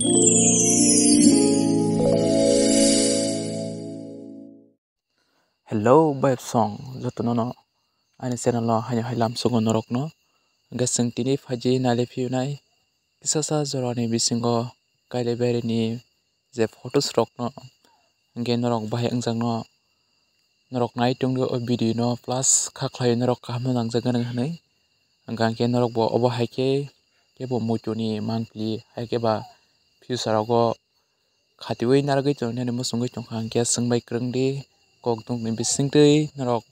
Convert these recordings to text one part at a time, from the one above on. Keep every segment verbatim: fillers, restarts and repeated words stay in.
Hello, bayapsong jotono no ani channel o haino hai lamsogo norokno. Hwnkhe chwng tini phaidi nailai phiyunai kisasa jorani bisingo Kailaibari ni je photos rokno, hwnkhe norok bahai wngjakno norok nai tongdi o video no, plus kha khlai norok kaham no nangjak gwnang hwnwi. Hwnkhe norok bo obo hai khe kebo muitu ni mangpili hai khe ba future rogo khatiui narwgwi tongmani muchungwi tongkha, hwnkhe swngbai kwrwngdi, kokdukni bisingtwi norok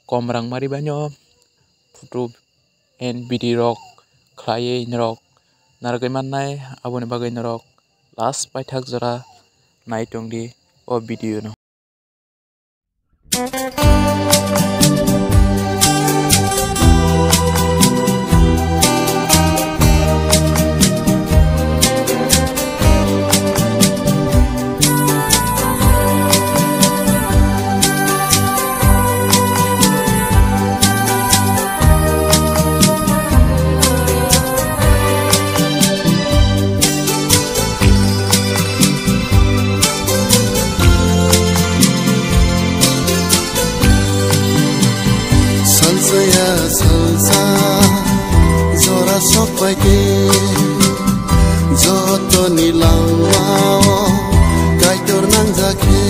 kom rang mari baino photo and video rok khlaiwi norok narwgwi mannai, aboni bagwi norok last paithak jora nai tongdi o video no. Salsaya salsa jora sokbaidi, jotoni langmao Kaitor nangjak khe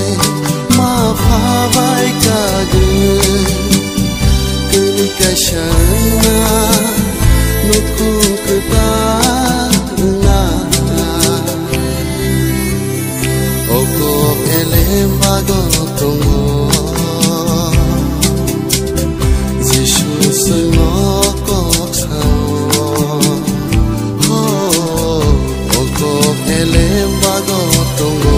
ma phabai kagwi. Kwnwi kaisa wngna nukhung kwtal wngna. O kok elem bago tongo, Jisu chwngno kok sao. Ho, o kok elem bago tongo,